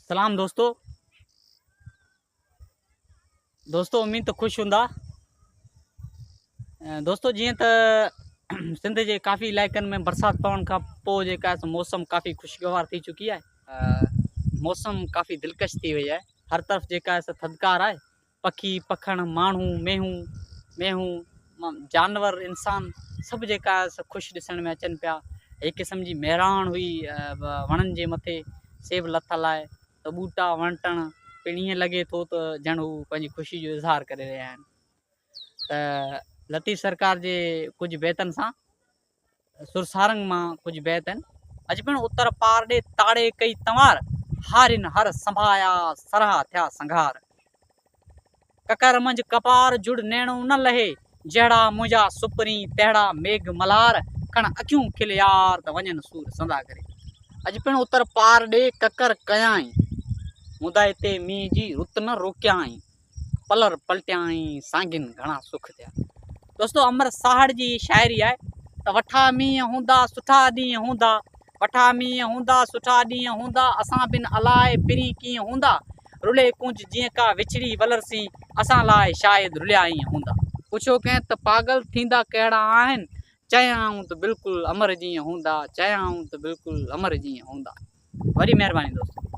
سلام دوستو دوستو اميد ته خوش هوندا دوستو جيئن ته سنڌ جي ڪافي علائقن ۾ برسات پوڻ کان پوء جيڪا آهي موسم ڪافي خوشگوار ٿي چڪي آهي موسم ڪافي دلڪش ٿي وئي آهي هر طرف جيڪا آهي سو ٿڌڪار آهي پکي پکڻ ماڻهو مينهون مينهون جانور انسان سڀ جيڪا آهي سو خوش ڏسڻ ۾ اچن پيا هڪ قسم جي مهراڻ هئي وڻن جي مٿي سي به لٿل آهي ته ٻوٽا وڻ ٽڻ پڻ ائين لڳي ٿو ته ڄڻ هو پنهنجي خوشي جو اظهار ڪري رهيا آهن ته لطيف سرڪار جي ڪجهه بيتن سان سر سارنگ مان ڪجهه بيت آهن. اڄ پڻ اتر پار ڏي تاڙي ڪئي تنوار، هارين هر سنڀايا سرها ٿيا سنگهار. ڪڪر منجهه ڪپار جڙ نيڻو نه لهي، جهڙا منهنجا سپرين تهڙا ميگهه ملهار، کڻ اکيون کل يار ته وڃن سور سندا ڪري. اڄ پڻ اتر پار ڏي ڪڪر ڪيائين، مدائي تي مينهن جي رت نه روڪيائين. پلر پلٽيائين سانگين گهڻا سک ٿيا. دوستو امر ساهڙ جي هي شاعري آهي ته وٺا مينهن هوندا سٺا ڏينهن هوندا وٺا مينهن هوندا سٺا ڏينهن هوندا اسان بن الاء پرين ڪيئن هوندا رلي ڪونج جيئن ڪا وڇڙي ولر سين اسان لاء شايد رليا ائين هوندا. پڇيو ڪنهن ته پاڳل ٿيندا ڪهڙا آهن چيائون ته بلڪل امر جيئن هوندا چيائون ته بلڪل امر جيئن هوندا. وڏي مهرباني دوستو.